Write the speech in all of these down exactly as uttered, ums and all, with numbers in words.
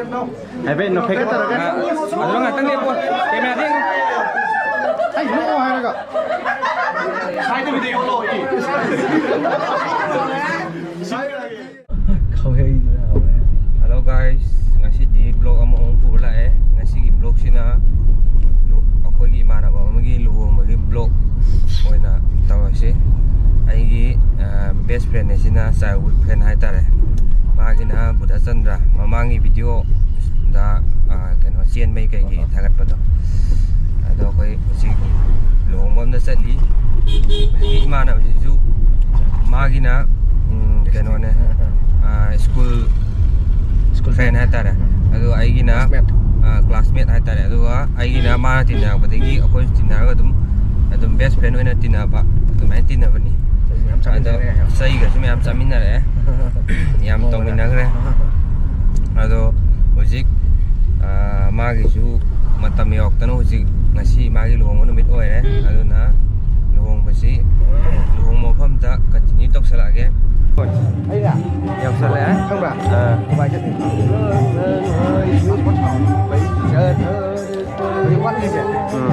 ꯍꯥꯏꯐꯦꯠ ꯅꯣꯛꯐꯦꯠ ꯇꯧꯔꯒ꯫ ꯑꯗꯨ ꯉꯥꯛꯇꯪ ꯂꯦꯞꯄꯣ꯫ ꯀꯦꯃꯦꯔꯥꯗ ꯌꯦꯡꯉꯣ꯫ ꯑꯩ ꯅꯣꯛꯑꯣ ꯍꯥꯏꯔꯒ꯫ ꯁꯥꯏꯗꯕꯤꯗ ꯌꯣꯜꯂꯣ꯫ ꯈꯥꯎꯌꯩꯗꯨꯅ ꯍꯧꯔꯦ꯫ Hello guys, ꯉꯁꯤꯗꯤ vlog ꯑꯃꯃꯨꯛ ꯄꯨꯔ ꯂꯥꯛꯑꯦ꯫ ꯉꯁꯤꯒꯤ vlogꯁꯤꯅ ꯑꯩꯈꯣꯏꯒꯤ ꯏꯃꯥꯟꯅꯕ ꯑꯃꯒꯤ ꯂꯨꯍꯣꯡꯕꯒꯤ vlog ꯑꯣꯏꯅ ꯇꯧꯔꯁꯤ꯫ ꯑꯩꯒꯤ best friend ꯑꯁꯤꯅ childhood friend ꯍꯥꯏꯇꯥꯔꯦ꯫ ꯃꯥꯒꯤꯅ ꯕꯨꯙꯆꯟꯗ꯭ꯔ, ꯃꯃꯥꯡꯒꯤ videoꯗ ꯀꯩꯅꯣ ꯆꯦꯟꯕꯩ ꯀꯩꯒꯤ ꯊꯥꯒꯠꯄꯗꯣ꯫ ꯑꯗꯣ ꯑꯩꯈꯣꯏ ꯍꯧꯖꯤꯛ ꯂꯨꯍꯣꯡꯕ ꯑꯝꯗ ꯆꯠꯂꯤ꯫ ꯍꯧꯖꯤꯛꯀꯤ ꯏꯃꯥꯟꯅꯕꯁꯤꯁꯨ ꯃꯥꯒꯤꯅ ꯎꯝ, ꯀꯩꯅꯣꯅꯦ, school friend ꯍꯥꯏꯇꯥꯔꯦ꯫ ꯑꯗꯨꯒ ꯑꯩꯒꯤꯅ classmate ꯍꯥꯏꯇꯥꯔꯦ꯫ ꯑꯗꯨꯒ ꯑꯩꯒꯤꯅ ꯃꯥꯅ ꯇꯤꯟꯅꯔꯛꯄꯗꯒꯤ ꯑꯩꯈꯣꯏ ꯇꯤꯟꯅꯔꯒ ꯑꯗꯨꯝ ꯑꯗꯨꯝ best friend ꯑꯣꯏꯅ ꯇꯤꯟꯅꯕ, ꯑꯗꯨꯃꯥꯏꯅ ꯇꯤꯟꯅꯕꯅꯤ꯫ ꯑꯗꯣ ꯆꯩꯒꯁꯨ ꯃꯌꯥꯝ ꯆꯥꯃꯤꯟꯅꯔꯛꯑꯦ꯫ ꯌꯥꯝ ꯇꯧꯃꯤꯟꯅꯈ꯭ꯔꯦ꯫ ꯑꯗꯣ ꯍꯧꯖꯤꯛ ꯃꯥꯒꯤꯁꯨ ꯃꯇꯝ ꯌꯧꯔꯛꯇꯅ ꯍꯧꯖꯤꯛ ꯉꯁꯤ ꯃꯥꯒꯤ ꯂꯨꯍꯣꯡꯕ ꯅꯨꯃꯤꯠ ꯑꯣꯏꯔꯦ꯫ ꯑꯗꯨꯅ ꯂꯨꯍꯣꯡꯕꯁꯤ ꯂꯨꯍꯣꯡꯕ ꯃꯐꯝꯗ continue ꯇꯧꯁꯜꯂꯛꯑꯒꯦ꯫ ꯑꯩꯅ ꯌꯧꯁꯜꯂꯛꯑꯦ꯫ ꯈꯪꯕ꯭ꯔꯥ? ꯑꯥ꯫ ꯗꯨꯕꯥꯏ ꯆꯠꯂꯤ꯫ ꯍꯧꯖꯤꯛ ꯋꯥꯠꯂꯤꯁꯦ꯫ ꯎꯝ꯫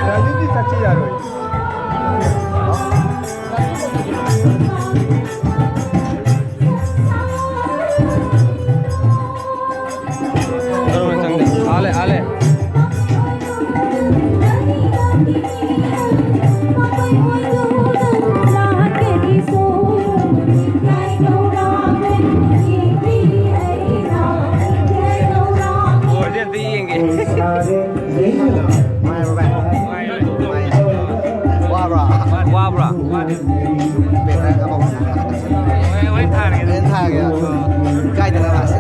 ꯔꯥꯖꯤꯗꯤ ꯆꯠꯁꯤ ꯌꯥꯔꯣꯏ꯫ ꯑꯥꯂꯦ, ꯑꯥꯂꯦ꯫ ꯑꯣ, ꯁꯤ ꯑꯝꯇ ꯌꯦꯡꯒꯦ꯫ ꯋꯥꯕ꯭ꯔꯥ? ꯋꯥꯕ꯭ꯔꯥ? ꯍꯣꯔꯦꯟ ꯊꯥꯔꯒꯦ꯫ ꯀꯥꯏꯗꯅꯣ ꯃꯥꯁꯦ?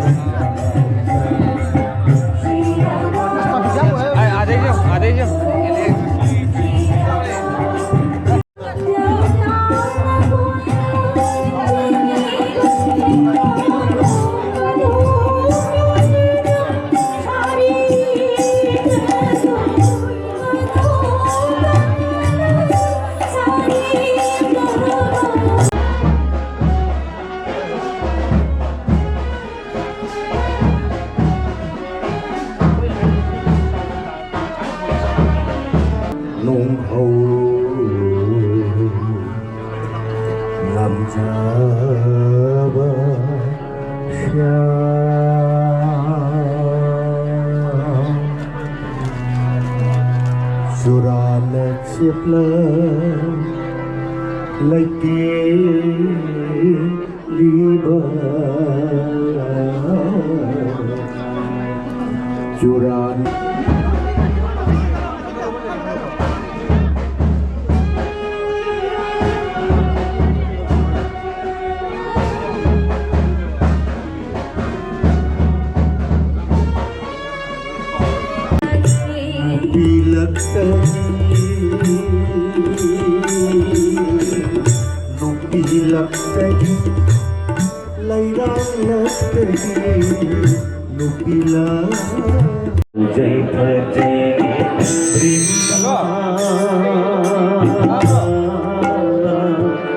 ꯑꯥꯗꯩꯁꯨ, ꯑꯥꯗꯩꯁꯨ꯫ ꯂꯩꯇꯦꯡꯂꯤꯕ ꯆꯨꯔꯥꯟ꯫ ꯅꯨꯄꯤꯂꯛꯇꯒꯤ, ꯅꯨꯄꯤꯂꯛꯇꯒꯤ, ꯂꯩꯔꯥꯡꯂꯛꯇꯒꯤ, ꯅꯨꯄꯤꯂꯛ꯫ ꯐꯖꯩ ꯐꯖꯩ ꯔꯤꯝ꯫ ꯍꯜꯂꯣ꯫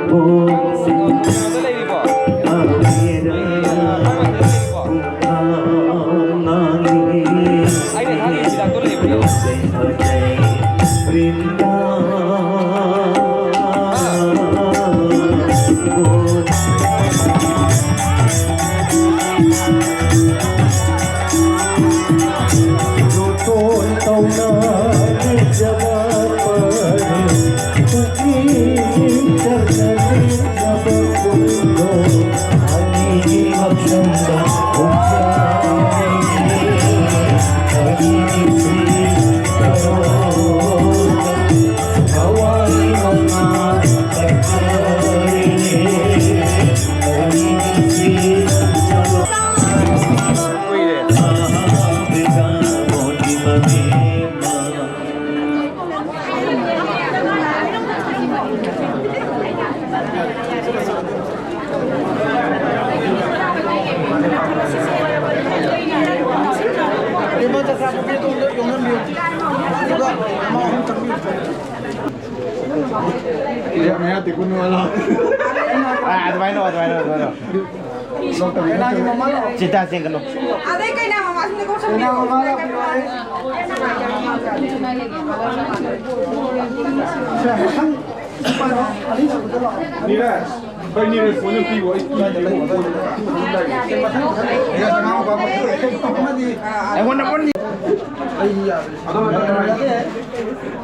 ꯇꯥꯕ꯭ꯔꯣ? ꯀꯩꯅꯣꯗ ꯂꯩꯔꯤꯕꯣ? ꯑꯩꯅ ꯊꯥꯈꯤꯕ ꯍꯤꯗꯥꯛꯇꯣ ꯂꯩꯕ꯭ꯔꯣ? ꯃꯌꯥ ꯇꯦꯛꯄ ꯅꯨꯡꯉꯥꯏ ꯂꯥꯎ꯫ ꯑꯥ, ꯑꯗꯨꯃꯥꯏꯅ ꯇꯧ, ꯑꯗꯨꯃꯥꯏꯅ ꯇꯧ, ꯑꯗꯨꯃꯥꯏꯅ ꯇꯧ꯫ ꯆꯤꯇꯥ ꯆꯦꯟꯒꯅꯨ꯫ ꯑꯗꯩ ꯀꯩꯅꯥ ꯃꯃꯥꯁꯤꯅ ꯀꯧꯁꯟꯕꯤꯌꯣ꯫ ꯅꯤꯔꯖ꯫ ꯑꯩꯉꯣꯟꯗ ꯄꯨꯟꯅꯤ꯫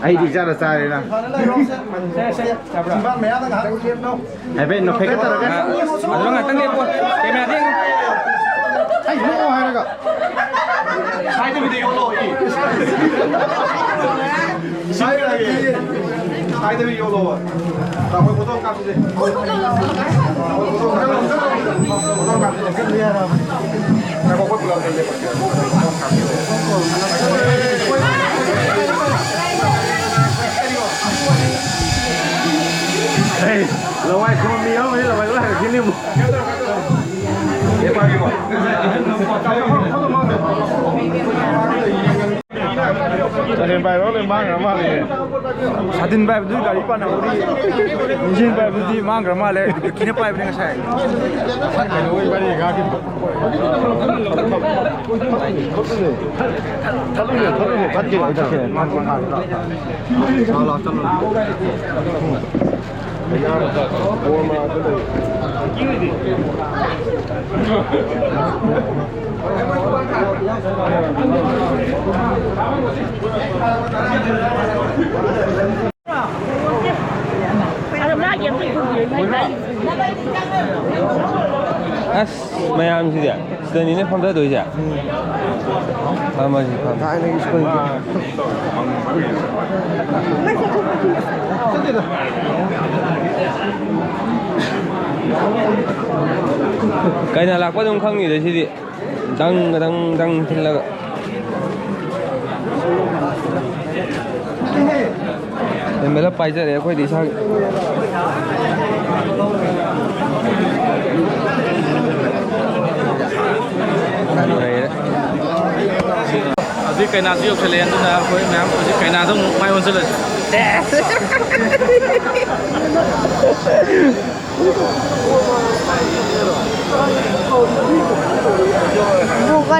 ꯑꯩꯗꯤ ꯆꯥꯔ ꯆꯥꯔꯦꯅ꯫ ꯍꯥꯏꯐꯦꯠ ꯅꯣꯛꯐꯦꯠꯀ ꯇꯧꯔꯒ꯫ ꯑꯗꯨꯗ ꯉꯥꯛꯇꯪ ꯂꯦꯞꯄꯣ꯫ ꯀꯦꯃꯦꯔꯥꯗ ꯌꯦꯡꯉꯣ꯫ ꯑꯩ ꯅꯣꯛꯑꯣ ꯍꯥꯏꯔꯒ꯫ ꯁꯥꯏꯗꯕꯤꯗ ꯌꯣꯜꯂꯣ, ꯏ꯫ ꯁꯥꯏꯗꯕꯤ ꯌꯣꯜꯂꯣꯕ꯫ ꯇꯥꯃꯣ, ꯐꯣꯇꯣ ꯀꯥꯞꯁꯤꯗꯤ꯫ ꯐꯣꯇꯣ ꯀꯥꯞꯁꯤꯗꯤ꯫ ꯉꯥꯏꯈꯣ, ꯑꯩꯈꯣꯏ ꯄꯨꯂꯞ ꯑꯝꯇ ꯂꯦꯞꯄꯛꯀꯦ꯫ ꯍꯦ, ꯂꯋꯥꯏ ꯈꯨꯝꯕꯤ ꯌꯥꯎꯔꯝꯃꯗꯤ ꯂꯋꯥꯏ ꯂꯣꯏ ꯍꯥꯏꯔꯛꯈꯤꯅꯤ ꯑꯃꯨꯛ꯫ ꯁꯥꯇꯤꯟ ꯄꯥꯏꯕ ꯂꯣꯏ ꯃꯥꯡꯈ꯭ꯔ ꯃꯥꯜꯂꯦ꯫ ꯁꯥꯇꯤꯟ ꯄꯥꯏꯕꯗꯨꯗꯤ ꯒꯥꯔꯤ ꯄꯥꯟꯅꯕꯒꯤ, ꯏꯟꯖꯤꯟ ꯄꯥꯏꯕꯗꯨꯗꯤ ꯃꯥꯡꯈ꯭ꯔ ꯃꯥꯜꯂꯦ꯫ ꯀꯤꯅ ꯄꯥꯏꯕꯅꯦ ꯉꯁꯥꯏ꯫ ꯊꯠꯂꯨꯅꯦ, ꯊꯠꯂꯨꯅꯦ, ꯊꯠꯈꯤꯅꯦ, ꯊꯠꯈꯤꯅꯦ꯫ ꯂꯥꯛꯑꯣ, ꯂꯥꯛꯑꯣ, ꯆꯠꯂꯣ꯫ ꯑꯁ, ꯃꯌꯥꯝꯁꯤꯗꯤ ꯁꯤꯗꯅꯤꯅꯦ ꯐꯝꯊꯗꯣꯏꯁꯦ꯫ ꯐꯝꯃꯁꯤ, ꯐꯝꯃꯁꯤ꯫ ꯊꯥꯏꯅꯒꯤ ꯁ꯭ꯀꯨꯜꯒꯤ꯫ ꯀꯩꯅ ꯂꯥꯛꯄ ꯑꯗꯨꯝ ꯈꯪꯅꯤꯗ ꯁꯤꯗꯤ꯫ ꯗꯪ ꯗꯪ ꯗꯪ ꯊꯤꯜꯂꯒ꯫ ꯑꯦꯝ ꯑꯦꯜ ꯑꯦ ꯄꯥꯏꯖꯔꯦ ꯑꯩꯈꯣꯏꯗꯤ ꯏꯁꯥꯒꯤ꯫ ꯂꯩꯔꯦ꯫ ꯍꯧꯖꯤꯛ ꯀꯩꯅꯥꯁꯨ ꯌꯧꯁꯜꯂꯛꯑꯦ, ꯑꯗꯨꯅ ꯑꯩꯈꯣꯏ ꯃꯌꯥꯝ ꯍꯧꯖꯤꯛ ꯀꯩꯅꯥꯗ ꯑꯃꯨꯛ ꯃꯥꯏ ꯑꯣꯟꯁꯤꯜꯂꯁꯤ꯫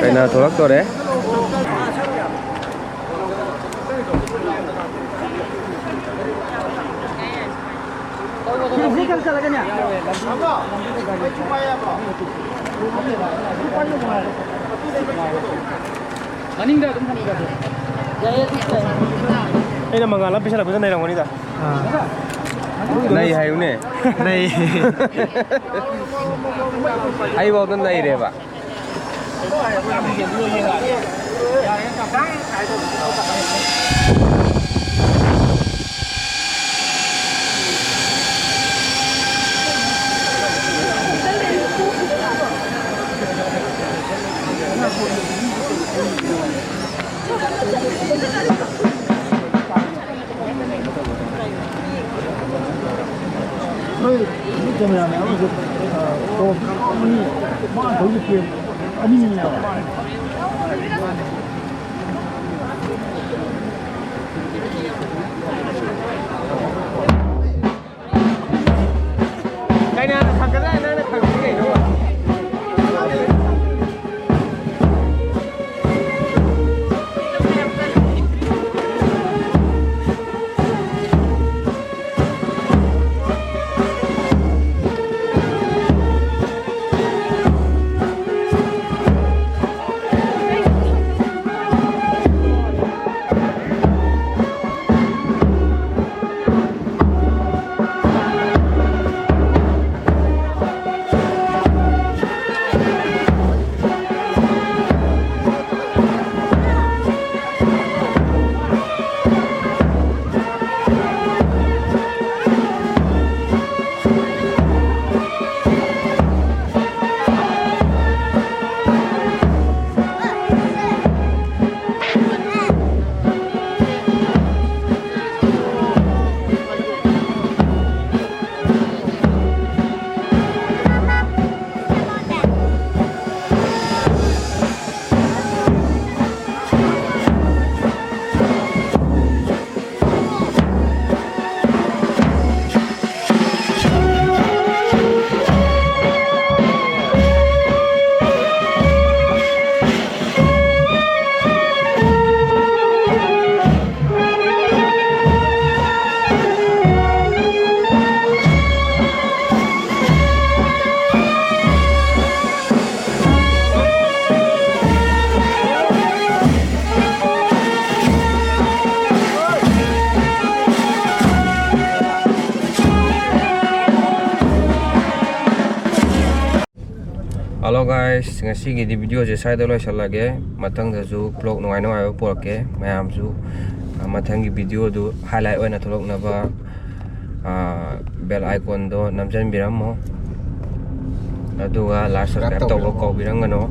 ꯀꯩꯅꯥ ꯊꯣꯛꯂꯛꯇꯣꯔꯦ꯫ ꯃꯅꯤꯡꯗ ꯑꯗꯨꯝ ꯊꯝꯕꯤꯔꯣ꯫ ꯑꯩꯅ ꯃꯉꯥꯜ ꯑꯃ ꯄꯤꯁꯜꯂꯛꯄꯗ ꯅꯩꯔꯝꯒꯅꯤꯗ꯫ ꯅꯩ ꯍꯥꯏꯌꯨꯅꯦ꯫ ꯅꯩ꯫ ꯑꯩꯐꯥꯎꯗ ꯅꯩꯔꯦꯕ꯫ ꯅꯣꯏ ꯀꯦꯃꯦꯔꯥꯃꯦꯟ ꯑꯃꯁꯨ, ꯑ, ꯀꯣ-, ꯑꯅꯤ, ꯃꯥ ꯊꯧꯔꯤ ꯐ꯭ꯔꯦꯝ ꯑꯅꯤꯅꯦꯕ꯫ ꯀꯩꯅꯥꯅ ꯈꯪꯒꯗ꯭ꯔꯥ ꯍꯥꯏꯅ ꯅꯪꯅ ꯈꯪꯗ꯭ꯔꯤ ꯀꯩꯅꯣꯕ? Hello guys, ꯉꯁꯤꯒꯤꯗꯤ video ꯁꯦ ꯁ꯭ꯋꯥꯏꯗ ꯂꯣꯏꯁꯤꯜꯂꯒꯦ꯫ ꯃꯊꯪꯗꯁꯨ vlog ꯅꯨꯡꯉꯥꯏ ꯅꯨꯡꯉꯥꯏꯕ ꯄꯨꯔꯛꯀꯦ꯫ ꯃꯌꯥꯝꯁꯨ, ꯑ, ꯃꯊꯪꯒꯤ video ꯗꯨ highlight ꯑꯣꯏꯅ ꯊꯣꯛꯂꯛꯅꯕ, ꯑ, bell icon ꯗꯣ ꯅꯝꯁꯤꯟꯕꯤꯔꯝꯃꯣ꯫ ꯑꯗꯨꯒ like, subscribe ꯇꯧꯕ ꯀꯥꯎꯕꯤꯔꯝꯒꯅꯨ꯫